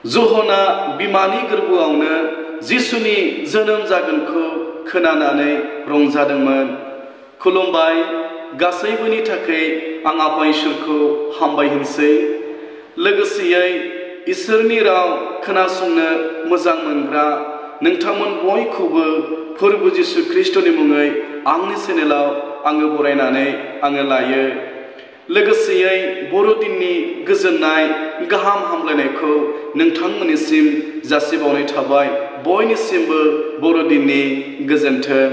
जहना बिमानि गोरबोआवनो जिसुनि जोनोम जागोनखौ खोनानानै रंजादोंमोन। खुलुमबाय, गासैबोनि थाखाय आं आफा इसोरखौ हामबाय होनसै। लोगोसेयै इसोरनि राव खोनासंनो मोजां मोनग्रा नोंथांमोन बयखौबो फोरबो जिसु ख्रिस्टनि मुङै आंनि चेनेलाव आङो बरायनानै आङो लायो। लोगोसेयै बर'दिननि गोजोननाय गाहाम हामलायनायखौ नोंथांमोननिसिम जासिबावनाय थाबाय। बयनिसिमबो बर'दिननि गोजोन्थों।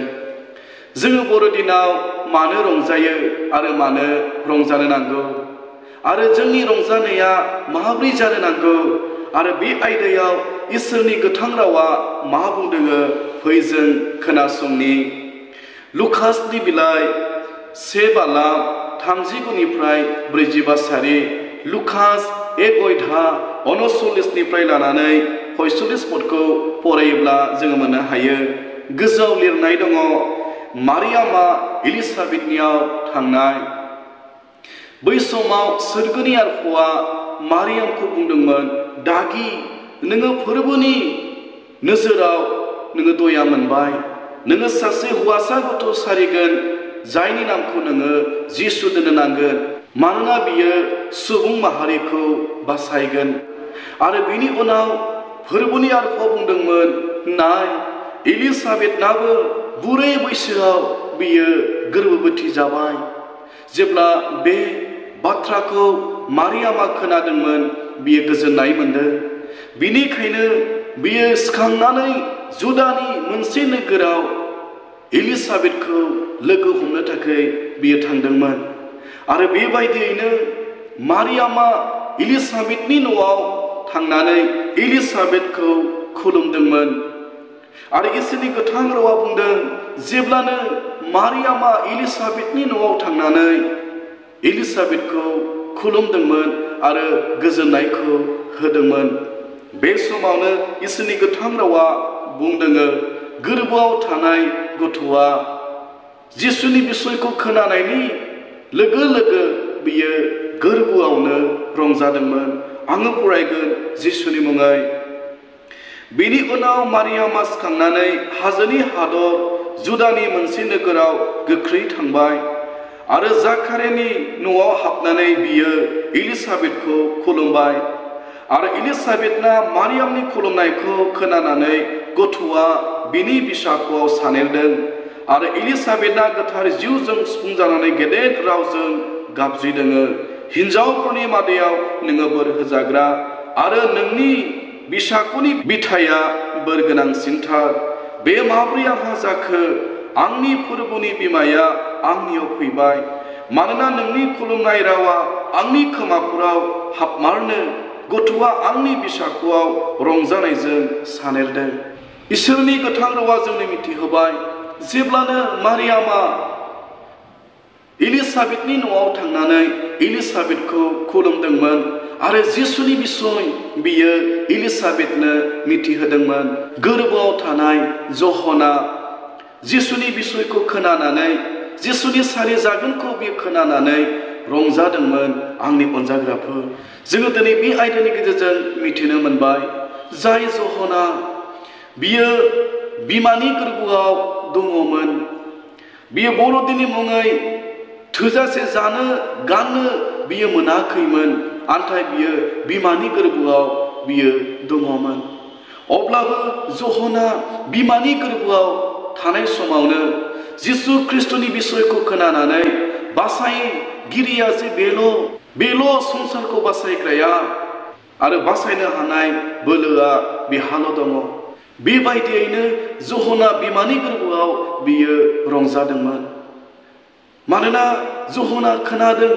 जोङो बर'दिनाव मानो रंजायो आरो मानो रंजानो नांगौ आरो जोंनि रंजानाया माबोरै जानो नांगौ आरो बे आयदायाव इसोरनि गोथां रावा मा बुंदोङो फै जों खोनासंनि। लुकासनि बिलाइ 1:39-45 सारि, लुकास 1:39 लानानै 46 पदखौ फरायोब्ला जोङो मोननो हायो। गोजौआव लिरनाय दङ, मारियामा एलिसाबेथनियाव थांनाय। बै समाव सोरगोनि आरफआ मारियामखौ बुंदोंमोन, दागि, नोङो फोरबोनि नोजोराव नोङो दया मोनबाय। नोङो सासे हौवासा गथ' सारिगोन, जायनि नामखौ नोङो जिसु दोननो नांगोन, मानोना बियो सुबुं माहारिखौ बासायगोन। आरो बिनि उनाव फोरबोनि आरफआ बुंदोंमोन, नाय, एलिसाबेथनाबो बुरै बैसोआव बियो गोर्बोबोती जाबाय। जेब्ला बे बाथ्राखौ मारियामा खोनादोंमोन, बियो गोजोननाय मोनदों। बिनिखायनो बियो सिखांनानै जुदानि मोनसे नोगोराव एलिसाबेथखौ लोगो हमनो थाखाय बियो थांदोंमोन। आरो बेबायदियैनो मारियामा एलिसाबेथनि न'आव थांनानै एलिसाबेथखौ खुलुमदोंमोन। आरो इसोरनि गोथां रावा बुंदों, जेब्लानो मारियामा एलिसाबेथनि न'आव थांनानै एलिसाबेथखौ खुलुमदोंमोन आरो गोजोननायखौ होदोंमोन, बे समावनो इसोरनि गोथां रावा बुंदोङो, गोरबोआव थानाय गथ'आ जिसुनि बिसयखौ खोनानायनि लोगो लोगो बियो गोरबोआवनो रंजादोंमोन। आङो फरायगोन जिसुनि मुङै। बेनि उनाव मारियामा सिखांनानै हाजोनि हादर जुदानि मोनसे नोगोराव गोख्रै थांबाय आरो जाखारियानि न'आव हाबनानै बियो एलिसाबेथखौ खुलुमबाय। आरो एलिसाबेथना मारियामनि खुलुमनायखौ खोनानानै गथ'आ बिनि बिसाख'आव सानेरदों। आरो एलिसाबेथना गोथार जिउजों सुफुंजानानै गेदेर रावजों गाबज्रिदोङो, हिन्जावफोरनि मादायाव नोङो बोर होजाग्रा आरो नोंनि बिसाख'नि बिथाया बोर गोनांसिनथार। बे माब्रै आंहा जाखो? आंनि फोरबोनि बिमाया आंनियाव फैबाय। मानोना नोंनि खुलुमनाय रावा आंनि खोमाफोराव हाबमारनो गथ'आ आंनि बिसाख'आव रंजानायजों सानेरदों। इसोरनि गोथां रावा जोंनो मिथिहोबाय, जेब्लानो मारियामा एलिसाबेथनि न'आव थांनानै एलिसाबेथखौ खुलुमदोंमोन आरो जिसुनि बिसय बियो एलिसाबेथनो मिथिहोदोंमोन। गोरबोआव थानाय जहना जिसुनि बिसयखौ खोनानानै, जिसुनि सारि जागोनखौ बियो खोनानानै रंजादोंमोन। आंनि अनजाग्राफोर, जोङो दिनै बे आयदानि गेजेरजों मिथिनो मोनबाय, जाय जहना बियो बिमानि गोरबोआव दङमोन, बियो बर'दिननि मुङै थोजासे जानो गाननो बियो मोनाखैमोन, नाथाय बियो बिमानि गोरबोआव बियो दङमोन। अब्लाबो जहना बिमानि गोरबोआव थानाय समावनो जिसु ख्रिस्टनि बिसयखौ खोनानानै, बासायगिरिया जे बेल' संसारखौ बासायग्राया आरो बासायनो हानाय बोलोआ बिहाल' दङ। बेबायदियैनो जहना बिमानि गोरबोआव बियो रंजादोंमोन। मानोना जहना खोनादों,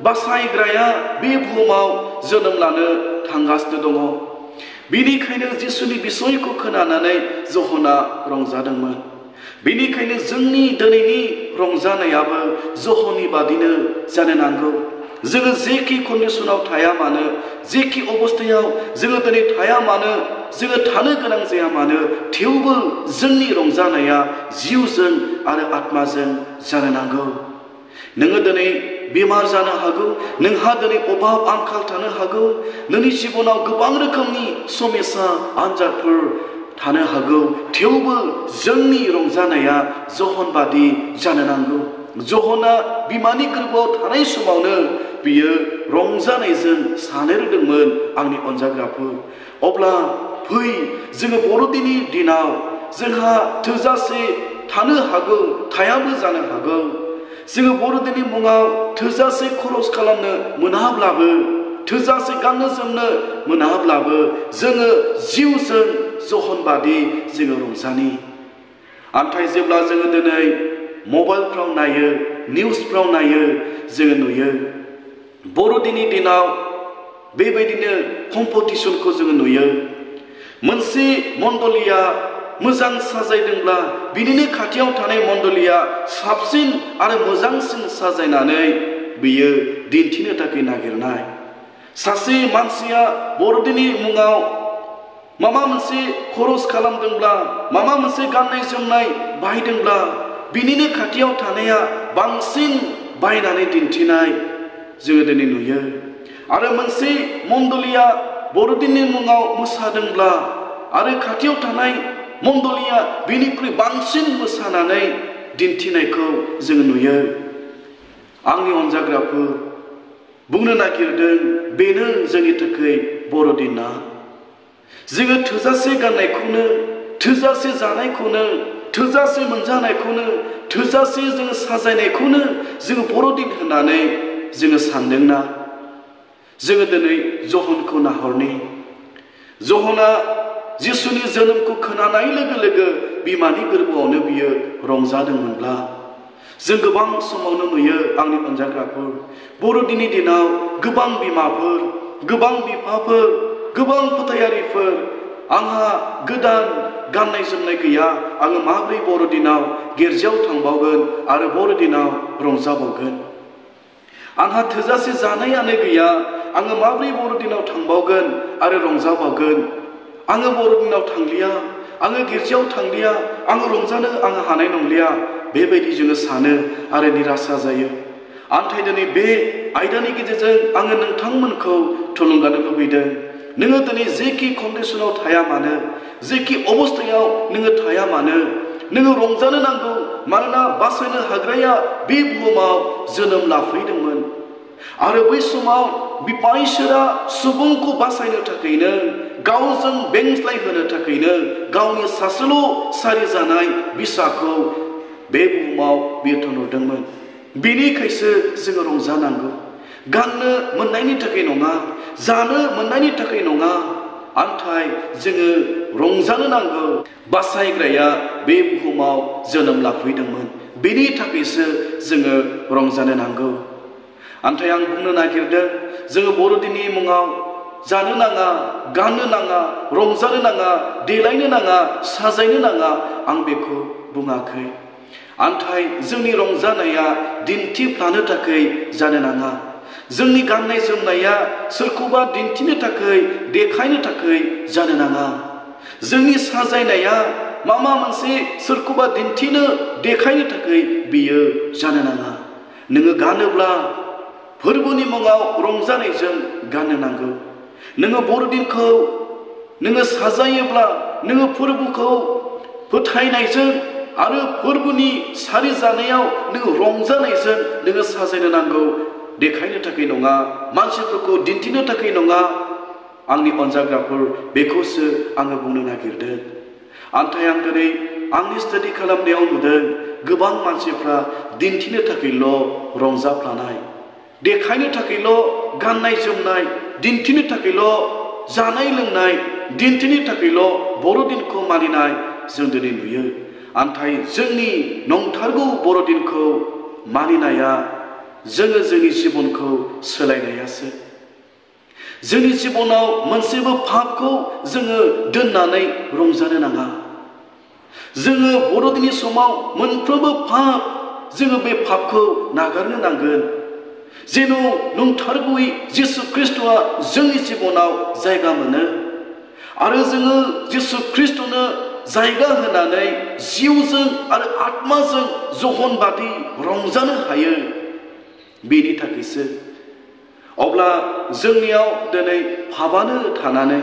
बासायग्राया बे बुहुमाव जोनोम लानो थांगासिनो दङ। बेनिखायनो जिसुनि बिसयखौ खोनानानै जहना रंजादोंमोन। बेनिखायनो जोंनि दिनैनि रंजानायाबो जहननि बादिनो जानो नांगौ। जोङो जेखि कन्डिसनाव थाया मानो, जेखि अबस्थायाव जोङो दिनै थाया मानो, जोङो थानो गोनां जाया मानो, थेवबो जोंनि रंजानाया जिउजों आरो आत्माजों जानो नांगौ। नोङो दिनै बेमार जानो हागौ नोंहा दिनै अभाब आंखाल थानो हागौ नोंनि जिबनाव गोबां रोखोमनि समस्या आनजादफोर थानो हागौ थेवबो जोंनि रंजानाया जहन बादि जानो नांगौ जहना बिमानि गोरबोआव थानाय समावनो बियो रंजानायजों सानो रोंदोंमोन आंनि अनजाग्राफोर अब्ला फै जोङो बर'दिननि दिनाव जोंहा थोजासे थानो हागौ थायाबो जानो हागौ जोङो बर'दिननि मुङाव थोजासे खरस खालामनो मोनाब्लाबो थोजासे गाननो जोमनो मोनाब्लाबो जोङो जिउजों जहन बादि जोङो रंजानि आमफ्राय जेब्ला जोङो दिनै मबाइलफ्राव नायो निउसफ्राव नायो जोङो नुयो बर'दिननि दिनाव बेबायदिनो कम्पिटिसनखौ जोङो नुयो मोनसे मण्डलिया मोजां साजायदोंब्ला बिनिनो खाथियाव थानाय मण्डलिया साबसिन आरो मोजांसिन साजायनानै बियो दिन्थिनो थाखाय नागिरनाय सासे मानसिया बर'दिननि मुङाव माबा मोनसे खरस खालामदोंब्ला माबा मोनसे गाननाय जोमनाय बायदोंब्ला बिनिनो खाथियाव थानाया बांसिन बायनानै दिन्थिनाय जोङो दिनै नुयो आरो मोनसे मण्डलिया बर'दिननि मुङाव मोसादोंब्ला आरो खाथियाव थानाय मण्डलिया बिनिख्रुइ बांसिन मोसानानै दिन्थिनायखौ जोङो नुयो आंनि अनजाग्राफोर बुंनो नागिरदों बेनो जोंनि थाखाय बर'दिना जोङो थोजासे गाननायखौनो थोजासे जानायखौनो थोजासे मोनजानायखौनो थोजासे जोङो साजायनायखौनो जोङो बर'दिन होननानै जोङो सानदोंना जोङो दिनै जहनखौ नाहरनि जहना जिसुनि जोनोमखौ खोनानाय लोगो लोगो बिमानि गोरबोआवनो बियो रंजादोंमोनब्ला जों गोबां समावनो नुयो आंनि अनजाग्राफोर बर'दिननि दिनाव गोबां बिमाफोर गोबां बिफाफोर गोबां फोथायारिफोर आंहा गोदान गाननाय जोमनाय गैया आङो माब्रै बर'दिनाव गिर्जायाव थांबावगोन आरो बर'दिनाव रंजाबावगोन आंहा थोजासे जानायानो गैया आङो माब्रै बर'दिनाव थांबावगोन आरो रंजाबावगोन आङो बर'दिनाव थांलिया आङो गिर्जायाव थांलिया आङो रंजानो आङो हानाय नंलिया बेबायदि जोङो सानो आरो निराशा जायो आन्थाय दिनै बे आयदानि गेजेरजों आङो नोंथांमोनखौ थुलुंगानो लुबैदों नोङो दिनै जेखि कन्डिसनाव थाया मानो जेखि अबस्थायाव नोङो थाया मानो नोङो रंजानो नांगौ मानोना बासायनो हाग्राया बे बुहुमाव जोनोम लाफैदोंमोन आरो बै समाव बिफा इसोरा सुबुंखौ बासायनो थाखायनो गावजों बेंज्लायहोनो थाखायनो गावनि सासेल' सारि जानाय बिसाखौ बे बुहुमाव बियो थिनहरदोंमोन बेनिखायसो जोङो रंजानांगौ गाननो मोननायनि थाखाय नङा जानो मोननायनि थाखाय नङा आन्थाय जोङो रंजानो नांगौ बासायग्राया बे बुहुमाव जोनोम लाफैदोंमोन बेनि थाखायसो जोङो रंजानो नांगौ आन्थाय आं बुंनो नागिरदों जोङो बर'दिननि मुङाव जानो नाङा गाननो नाङा रंजानो नाङा देलायनो नाङा साजायनो नाङा आं बेखौ बुङाखै आन्थाय जोंनि रंजानाया दिन्थिफ्लानो थाखाय जानो नाङा जोंनि गाननाय जोमनाया सोरखौबा दिन्थिनो थाखाय देखायनो थाखाय जानो नाङा जोंनि साजायनाया माबा मोनसे सोरखौबा दिन्थिनो देखायनो थाखाय बियो जानो नाङा नोङो गानोब्ला फोरबोनि मुङाव रंजानायजों गाननो नांगौ नोङो बर'दिनखौ नोङो साजायोब्ला नोङो फोरबोखौ फोथायनायजों आरो फोरबोनि सारि जानायाव नोङो रंजानायजों नोङो साजायनो नांगौ देखायनो थाखाय नङा मानसिफोरखौ दिन्थिनो थाखाय नङा आंनि अनजाग्राफोर बेखौसो आङो बुंनो नागिरदों आन्थाय आं दिनै आंनि स्टाडि खालामनायाव नुदों गोबां मानसिफ्रा दिन्थिनो थाखायल' रंजाफ्लानाय देखायनो थाखायल' गाननाय जोमनाय दिन्थिनो थाखायल' जानाय लोंनाय दिन्थिनो थाखायल' बर'दिनखौ मानिनाय जों दिनै नुयो आन्थाय जोंनि नंथारगौ बर'दिनखौ मानिनाया जोङो जोंनि जिबनखौ सोलायनायासो जोंनि जिबनाव मोनसेबो पापखौ जोङो दोननानै रंजानो नाङा जोङो बर'दिननि समाव मोनफ्रोमबो पाप जोङो बे पापखौ नागारनो नांगोन जेन' नंथारगौयै जिसु ख्रिस्ट'आ जोंनि जिबनाव जायगा मोनो आरो जोङो जिसु ख्रिस्ट'नो जायगा होनानै जिउजों आरो आत्माजों जहन बादि रंजानो हायो बेनि थाखायसो अब्ला जोंनियाव दिनै पापानो थानानै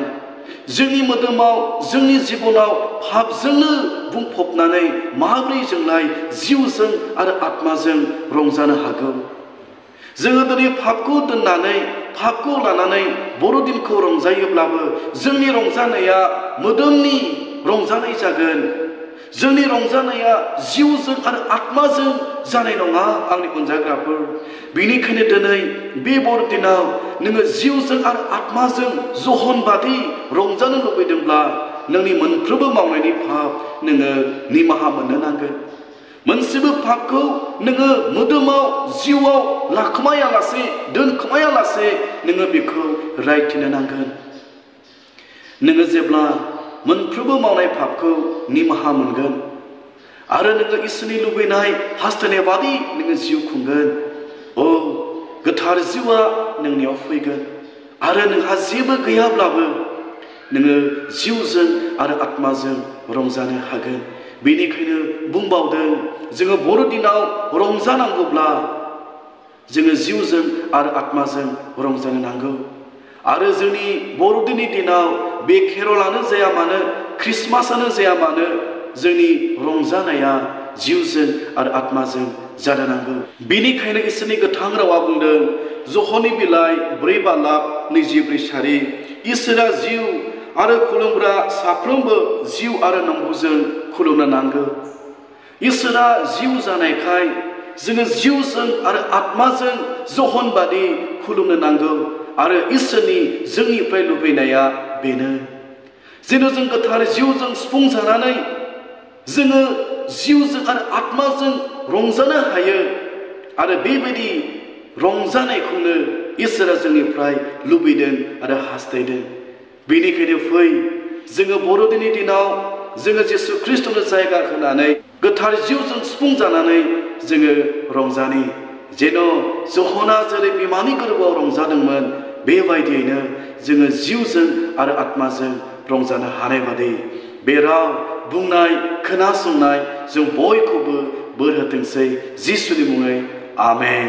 जोंनि मोदोमाव जोंनि जिबनाव पापजोंनो बुंफबनानै माबोरै जोंलाय जिउजों आरो आत्माजों रंजानो हागौ? जोङो दिनै पापखौ दोननानै पापखौ लानानै बर'दिनखौ रंजायोब्लाबो जोंनि रंजानाया मोदोमनि रंजानाय जागोन। जोंनि रंजानाया जिउजों आरो आत्माजों जानाय नङा आंनि अनजाग्राफोर। बेनिखायनो दिनै बे बर'दिनाव नोङो जिउजों आरो आत्माजों जहन बादि रंजानो लुबैदोंब्ला नोंनि मोनफ्रोमबो मावनायनि पाप नोङो निमाहा मोननो नांगोन। मोनसेबो पापखौ नोङो मोदोमाव जिउआव लाखोमायालासे दोनखोमायालासे नोङो बेखौ रायथिनो नांगोन। नोङो जेब्ला मोनफ्रोमबो मावनाय पापखौ निमाहा मोनगोन आरो नोङो इसोरनि लुबैनाय हास्थायनाय बादि नोङो जिउ खुंगोन, औ गोथार जिउआ नोंनियाव फैगोन आरो नोंहा जेबो गैयाब्लाबो नोङो जिउजों आरो आत्माजों रंजानो हागोन। बेनिखायनो बुंबावदों जोङो बर'दिनाव रंजानांगौब्ला जोङो जिउजों आरो आत्माजों रंजानो नांगौ। आरो जोंनि बर'दिननि दिनाव बे केरलानो जाया मानो ख्रिस्टमासानो जाया मानो जोंनि रंजानाया जिउजों आरो आत्माजों जानो नांगौ। बेनिखायनो इसोरनि गोथां रावा बुंदों जहनि बिलाइ 4:24 इसोरा जिउ आरो खुलुमग्रा साफ्रोमबो जिउ आरो नंगौजों खुलुमनो नांगौ। इसोरा जिउ जानायखाय जोङो जिउजों आरो आत्माजों जहन बादि खुलुमनो नांगौ। आरो इसोरनि जोंनिफ्राय लुबैनाया बेनो जेन' जों गोथार जिउजों सुफुंजानानै जोङो जिउजों आरो आत्माजों रंजानो हायो। आरो बेबायदि रंजानायखौनो इसोरा जोंनिफ्राय लुबैदों आरो हास्थायदों। बेनिखायनो फै जोङो बर'दिननि दिनाव जोङो जिसु ख्रिस्टनो जायगा होनानै गोथार जिउजों सुफुंजानानै जोङो रंजानि। जेन' जहना जेरै बिमानि गोरबोआव रंजादोंमोन बेबायदियैनो जोङो जिउजों आरो आत्माजों रंजानो हानाय बादि बे राव बुंनाय खोनासंनाय जों बयखौबो बोर होथोंसै जिसुनि मुङै आमेन।